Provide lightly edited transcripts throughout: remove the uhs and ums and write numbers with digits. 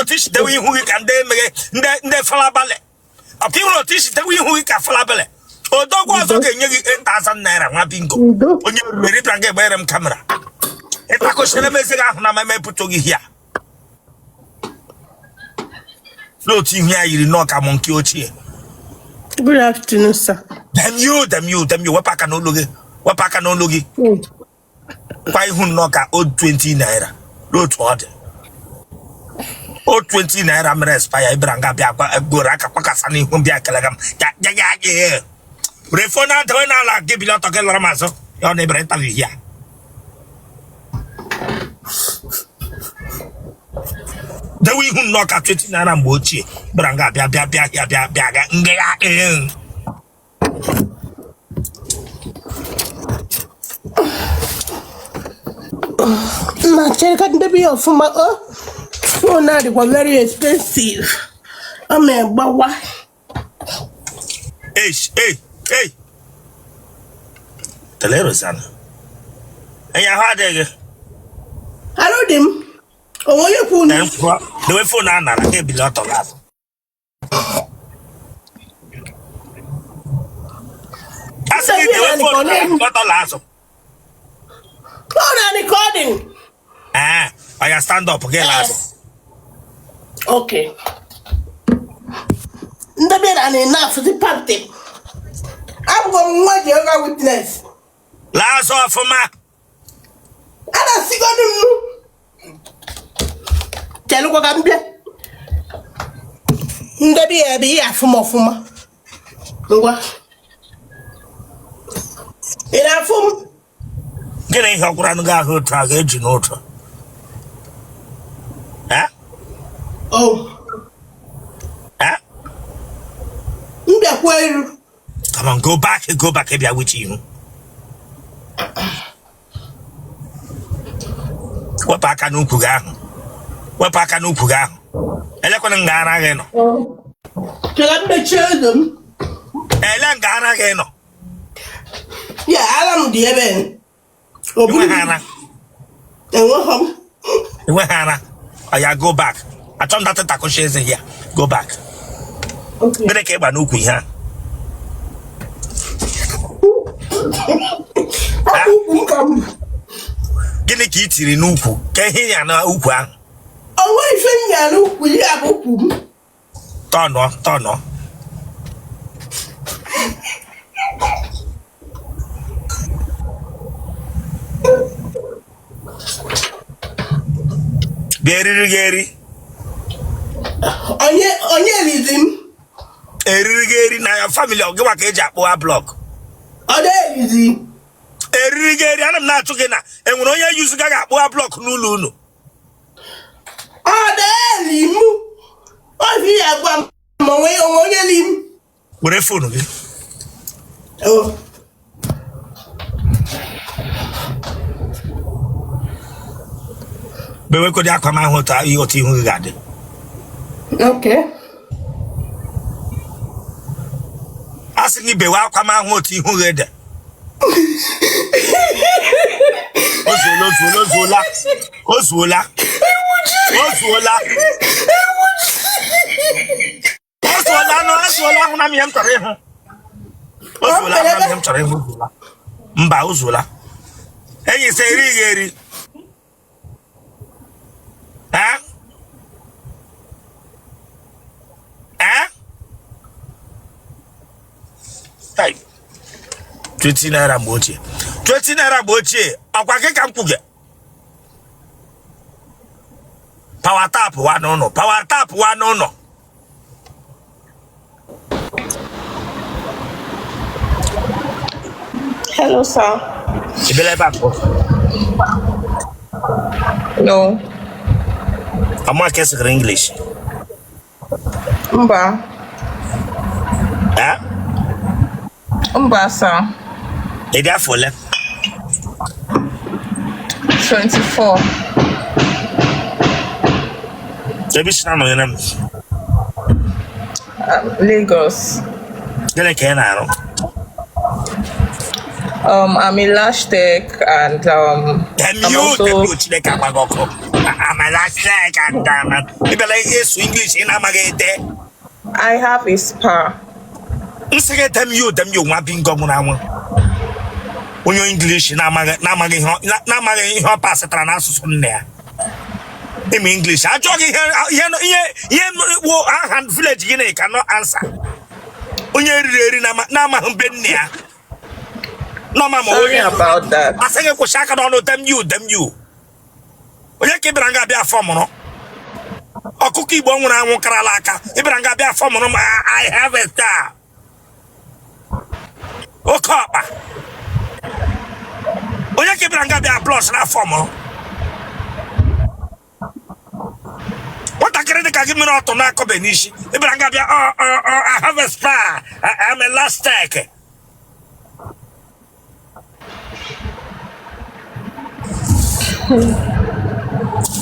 Otu i si dewe ihu gị ka ndị emeghe ndị falabalị. Ọkwa ị hụrụ otu i si dewe ihu gị ka falabalị. Odogwu ọzọ ga-enye gị 8,000 naira nwa bingo. Onye ruru bịara ga-egbere m camera. Ịtakọchiri m eze gị ahụ na mama epụta gị hia. N'otu ihu ya yiri nnọọ ka monkey ochie. Good afternoon, sir. Damn you, damn you, damn you. Wepụ aka n'olu gị. Wepụ aka n'olu gị. Kwa ihu nnọọ ka old 20 naira n'otu ọ dị old 20 naira mere expire. Ị bịara nga bịa goro aka kwakasa n'ihu bịa kelega m ya ya ya ya were phone adawe n'ala gị bili ọtọ gị lara m azụ ya ọ na-ebere interview ya dewe ihu nnọọ ka 20 naira mgbe ochie bịara nga bịa bịa bịa bịa bịa bịa ga nga ya ee. Nna, chere ka m debe ya ọfụma. O phone a dịkwa very expensive, ọ ma agbawa. Eish, ei, ei. Tele Rosanna. Enyi, ahụ adịghị. Arụ dị m, onwe onye kwu na Dewe phone a n'ala ka ebili ọtọ gị azụ. A sị gị dewe phone n'ala ka ọtọ la azụ. Ọ na recording. Ee, oya, stand up gị la azụ. Okay. Ndị bịara na enough dị party. Abụghị m nwa Jehovah Witness. Laa azụ ọfụma. A na-asịgodu m chelụkwa ka m bịa ndebe ya ebe ihe afụ m ọfụma. Ngwa, ị na-afụ m? Gịnị ihe ọ gwara gị ahụ otu a ga-eji n'ụtọ? Eh? Oh. Eh? M bịakwa iru. Come on, go back, go back, bịa wuche ihu. Wepụ aka n'ukwu gị ahụ. Wepụ aka n'ukwu gị ahụ. Elekwana nga ara gị nọ. Chere m mechie ụzọ m. Ele nga ara gị nọ. Ya, ara m dị ebe. Ọ bụrụ Enweghị ara. Enweghị m. Enweghị ara. Oya, go back. Achọ m data takụchi eze ya. Go back. Okay. Gịnị ka ị gba n'ukwu ihe a? Akpụ ukwu m ka m. Gịnị ka ị tiri n'ukwu? Ka ihe ya n'ukwu ahụ. O nweghị ife m ya n'ukwu, ya bụ ukwu m. Tọnụọ, tọnụọ. Bịa, eriri gị eri. Onye onye elizi m? Eriri gị eri na ya family ọ gịwa ka eji akpụwa block. Ọ na-elizi. Eriri gị eri, ana m na-achụ gị na enwere onye yuzuga gị akpụwa block n'ụlọ unu. Ọ na-eli m. Ozi ya gwa m ma onwe onwe onye li m. Were phone gị. Oh. Bewekodi akwa m ahụ otu ihe otu ihu gị ga-adị. Okay. A sị gị bewe akwa m ahụ otu ihu gị dị. O zuola, o zuola, o zuola, o zuola, o zuola, o zuola nụ, o zuola. Ahụna m ihe m chọrọ ịhụ. O zuola, ahụna m ihe m chọrọ ịhụ. O zuola, mba, o zuola. Enyi, sị eri gị eri. Eh? Eh? Tai. 20 naira mgbe ochie, 20 naira mgbe ochie. Ọkwa gị ka m kwuge power tap wa n'ụlọ, power tap wa n'ụlọ. Hello, sir. Ị bịala ebe a mbụ? No. Ama ka esegara English? Mba. Eh? Mba, sir. Ị dị afọ ole? 24. Ebe i si na-anọnyere m? Lagos. Gịnị ka ị na-arụ? I'm a lash tech and Damn I'm you, also damn you, Chineke agba gị ọkụ. I'm a last and ị bịala ịsụ English ị na-amaghị ede. I have a spa. M sị gị damn you, damn you, nwa bingo nwụrụ anwụ. Onye English na-amaghị ihe ọ pasịtara n'asụsụ nne ya. Ịmụ English ajụọ gị ihe ihe ihe wụ aha village gị na ị cannot answer. Onye riri eri na-amaghị be nne ya. Nọma ma Sorry onye about that. asị gị kwụsị aka n'ọnụ, damn you, damn you. Onye ka ị bịara nga bịa fọmụrụ ọkụkọ Igbo nwụrụ anwụ karala aka? Ị bịara nga bịa fọmụrụ m I have a star, oke ọkpa. Onye ka ị bịara nga bịa blush na fọmụrụ nwatakịrị dị ka gị mere ọtọ na-akọbe n'isi? Ị bịara nga bịa I have a star, I'm a last tech.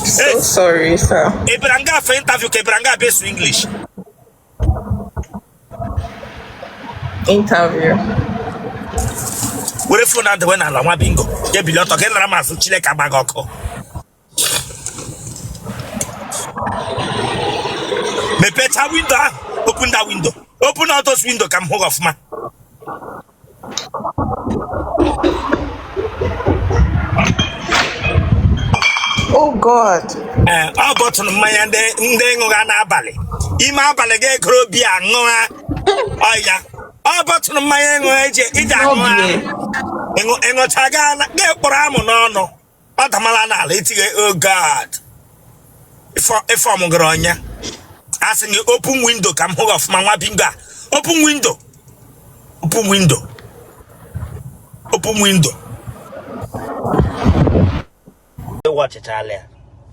So sorry, sir. Ị bịara nga for interview ka ị bịara nga bịa ịsụ English? Interview. Were phone ahụ dewe n'ala, nwa bingo. Gị ebili ọtọ, gị nara m azụ. Chineke agba gị ọkụ. Mepechaa window ahụ. Open that window, open all those window ka m hụ gị ọfụma. Oh God. Ee, ọ bottle mmanya ndị ndị ṅụga n'abalị, ime abalị gị egoro biya ṅụa ọya. Ọ bottle mmanya ṅụ eji iji aṅụ ha. Ịṅụcha gị gị kpọrọ amụ n'ọnụ, ọ damala n'ala itinye. Oh God, ifeọm gịrị ọnya. Asị gị open window ka m hụ gị ọfụma, nwa bingo a. Open window, open window, open window. Ịwọchịchala ya,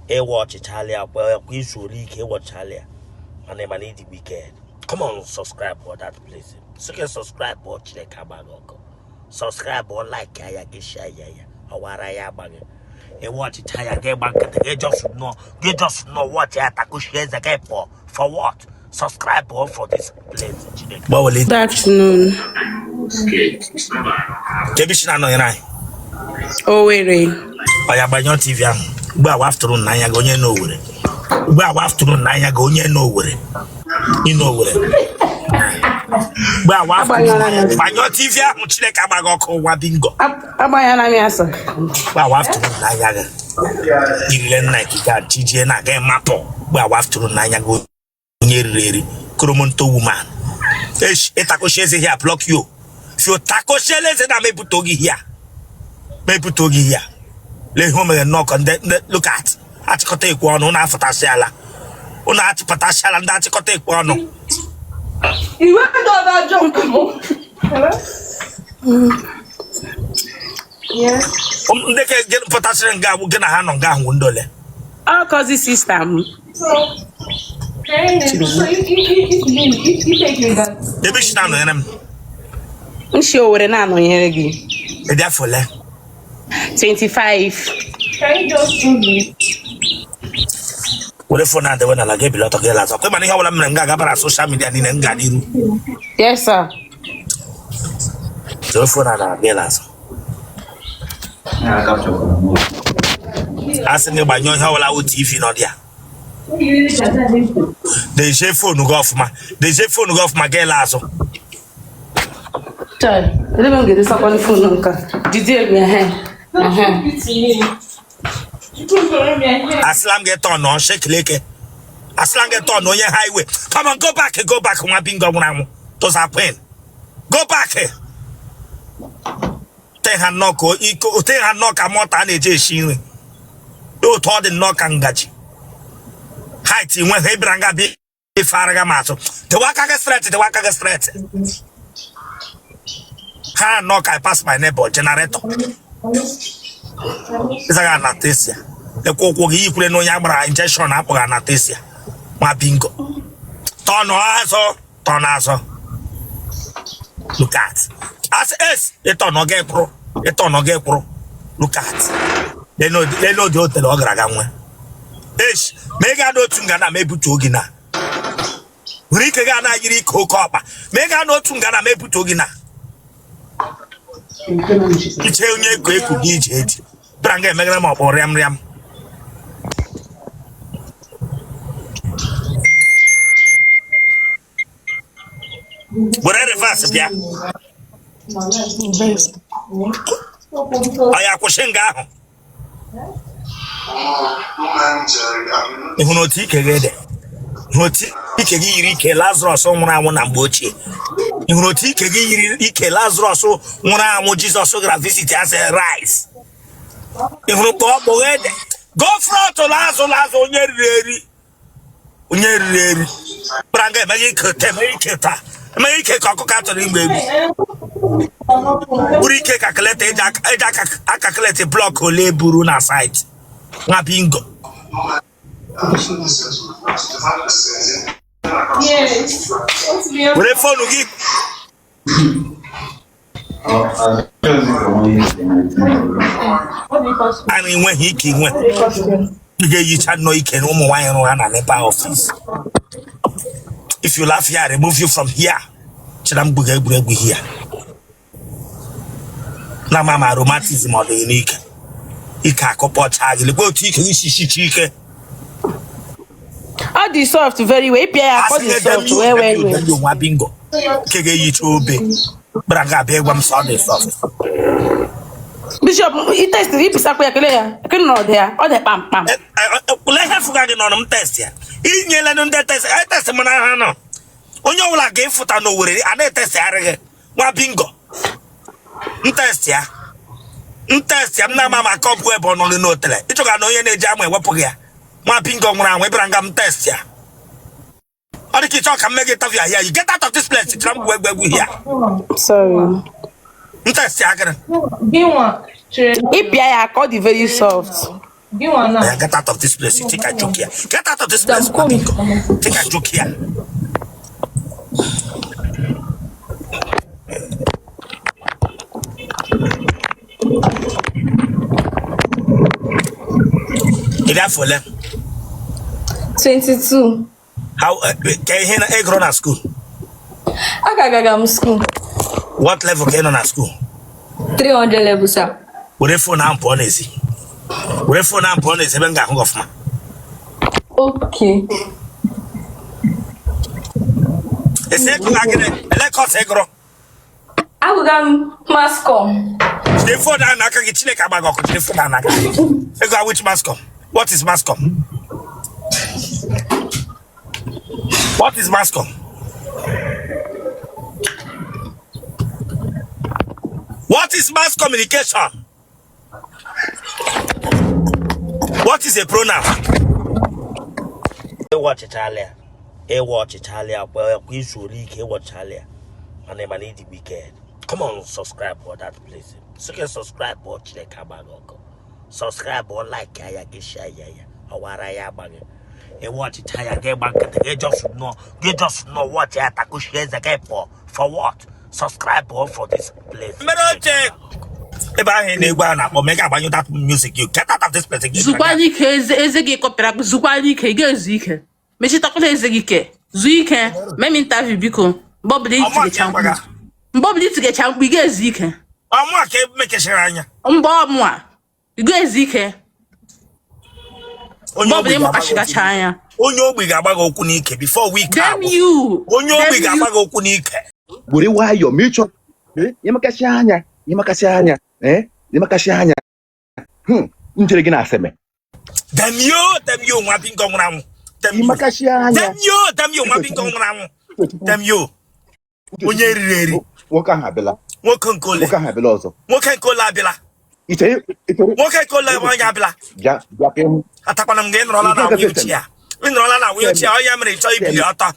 ịwọchịchala ya kwa kwa izuola ike. Ịwọchịchala ya, mana ị mana ịdị wicked. Come on, subscribe for that place. Sị gị subscribe ọ, Chineke agba gị ọkụ. Subscribe ọ, like ya, gị share ya, ya ọwara ya agba gị. Ịwọchịcha ya, gị gba nkịtị, gị just nọ, gị just nọ watch ya, takushie eze gị pụọ. For what? Subscribe ọ for this place. Chineke gbawele. Good afternoon. Kebishi na-anọnyere anyị? Owerri. Ọ ya, gbanyụọ TV ahụ ugbu a. Waftụrụ n'anya gị, onye n'Owere ugbu a. Waftụrụ n'anya gị, onye n'Owere, ị n'Owere ugbu a. Waftụrụ Agbanyụọla m. Gbanyụọ TV ahụ. Chineke agbaghị ọkụ, nwa bingo. Agbanyụọla m ya, sir. Ugbu a, waftụrụ n'anya gị irile nna ikike a chijie na aga mapụ. Ugbu a, waftụrụ n'anya gị, onye riri eri, koromonto woman. Esh, ịtakoshi eze here, block you. If you takoshi eze na mepụta gị here, mepụta gị here. Lee ihe o mere nnọọ ka ndị look at achịkọta ekwe ọnụ. Ụnụ afụtasịala, ụnụ achịpụtasịala ndị achịkọta ekwe ọnụ. Ìwé dọ̀dọ̀ jókòó. Hello? Yes. Ndị ka pụtasịrị nga agwụ gị na ha nọ nga ahụ, ndị ole? Ọ cousin sister m. So, so if you take me that. Ebe isi na-anọnyere m? M si Owerri na-anọnyere gị. Ịdị afọ ole? 25. Can you just do this? Were phone na-adewe n'ala gị, ebili ọtọ gị lazọ kwe. Mana ihe ọbụla m mere m ga-agabara social media niile m ga n'iru. Yes, sir. Were phone na gị lazọ. A sị gị gbanyụọ ihe ọbụla wụ TV nọ dị ya. Dezie phone gị ọfụma, dezie phone gị ọfụma, gị la azụ. Chai, ebe m ga-edesakwa phone nke a? Jide m ehe. Ehe. Asịla m gị turn shekileke. Asịla m gị turn onye highway. Come on, go back, go back, nwa bingo nwụrụ anwụ. Tụsa queen, go back. Te ha nnọọ ka iko, te ha nnọọ ka mọta a na-eji esi nri. Otu ọ dị nnọọ ka ngaji height nwe ha. Ịbịara nga bịa ife arịga m atụ. Dewe aka gị straight, dewe aka gị straight. Ha nnọọ ka I pass my neighbor generator. Ịzaghị anathesia. Lekwa ụkwụ gị, yikwure na onye agbara injection akpọghị anathesia. Nwa bingo, turn azụ, turn azụ. Look at as s ịturn gị kwụrụ, ịturn gị kwụrụ. Look at lele odi o tere ọ gara aga nwe esh. Ma ị gaa n'otu ngana ma ebutuo gị na nwere ike gaa na-ayiri ike oke ọkpa. Ma ị gaa n'otu ngana ma ebutuo gị na iche onye eko eku gị ije eji bịara nga emegara m ọkpọ rịam rịam. Were reverse bịa. Ọ ya kwụsị nga ahụ. Ị hụrụ otu ike gị dị? Hụrụ otu ike gị yiri ike Lazarus nwụrụ anwụ na mgbe ochie? Ị hụrụ otu ike gị yiri ike Lazarus nwụrụ anwụ Jizọs gara visit as a rise? Ị hụrụ ka ọ kpọghe dị? Go front, lazụ lazụ, onye riri eri, onye riri eri kpara nga emeghị ike taa, emeghị ike taa, emeghị ike ka ọkụkọ atọrọ igbe egbu buru ike calculator eji acalculate block ole buru na site nwa bingo. Were phone gị. A na-enweghị ike inwe ị ga-eyicha nnọọ ike na ụmụ nwaanyị rụ ha na NEPA office. If you laugh here, I remove you from here. Chena m gbuga egwuregwu here na ma ma rheumatism ọ dịghị n'ike ike akụkpọcha gị. Lekwa otu ike gị si shichi ike. Ọ dị soft very well. Ịpịa ya aka, ọ dị soft wee wee wee. Nwa bingo, ike ga-eyicha obe gbara nga abịa ịgwa m sọ ọ dị soft. Bishop, i test ịpịsakwa ya, kele ya ekele na ọ dị ya, ọ dị kpamkpam. Ule ihe fụga gị n'ọnụ m test ya inyela ndị test test mana ha nọ onye ọbụla ga-efụta n'Owerri a na-etestigharị gị. Nwa bingo, m test ya, m test ya, m na-ama ma kọpụ ebe ọ nọ gị n'otele ịchọga na onye na-eji ama ewepụghị ya. Nwa bingo nwụrụ anwụ ịbịara nga m test ya, ọ dị ka ịchọ ka m mee gị interview here. You get out of this place. Chịra m gwu egwu egwu here. Sorry. M test ya gịnị? Ịpịa ya aka, ọ dị very soft. Yeah, get out of this place. You think I joke here? Get out of this place, nwa bingo. Think I joke here? Ị dị afọ ole? 22. How ka ihe na ị gụrụ na school? Agagaga m school. What level ka ị nọ na school? 300 level, sir. Were phone ahụ pụọ n'ezi. Were phone ahụ pụọ n'ezi ebe m ga-ahụ gị ọfụma. Okay. Esi ego na gịnị? Ele course ị gụrụ? Agụga m mass comm. Jide phone ahụ n'aka gị. Chineke agba gị ọkụ. Jide phone ahụ n'aka gị. Ego which mass comm? What is mass comm? What is mass comm? What is mass communication? What is a pronoun? Ịwọchichala ya, ịwọchichala ya kwa kwa izuola ike, ịwọchichala ya, mana ịdị wicked. Come on, subscribe for that place. Sị subscribe ọ, Chineke agba gị ọkụ. Subscribe ọ, like ya, gị share ya, ya ọwara ya agba gị. Ịwọchicha ya, gị gba nkịtị, gị just nọ, gị just nọ watch ya, takushi eze gị pụọ. For what? Subscribe ọ for this place. Mere oche ebe ahụ ị na-egwu ahụ na-akpọ ma ị ga-agbanyụ that music. You get out of this place. Zukwa ike, eze eze gị kọpịara akpụ. Zukwa ike, ị ga-ezu ike. Mechitakwana eze gị ike, zuo ike. Mee m interview biko. Mgbe ọbụla Ọmụ itigecha aka mkpu gwaga. Mgbe ọbụla itigecha mkpu, ị ga-ezu ike. Ọmụ a ka emekechara anya. Mgbe ọmụ a ị ga-ezu ike. Onye Mgbe ogbi ọbụla ga-agba gị ịmụkashigacha okwu. anya. Onye ogbi ga-agba gị okwu n'ike before week Damn agwụ. you. Onye ogbi Damn you. ga-agba gị okwu n'ike. Were nwayọọ ma ịchọ ịmakasị anya, ịmakasị anya, ịmakasị anya, njere gị na aseme. Damn you, damn you, nwa bingo nwụrụ anwụ. Damn you. Ịmakasị anya. Damn you, damn you, nwa bingo nwụrụ anwụ. Damn you. Onye riri eri. Nwoke ahụ abịala. Nwoke nke ole? Nwoke ahụ abịala ọzọ. Nwoke nke ole abịala? Ichere ichere. Nwoke nke ole onye abịala? Bịa bịa ka ịhụ. Atakwana m gị, ị nọrọla na wheelchair. Ị nọrọla na wheelchair, ọ ya mere ị chọọ ibili ọtọ.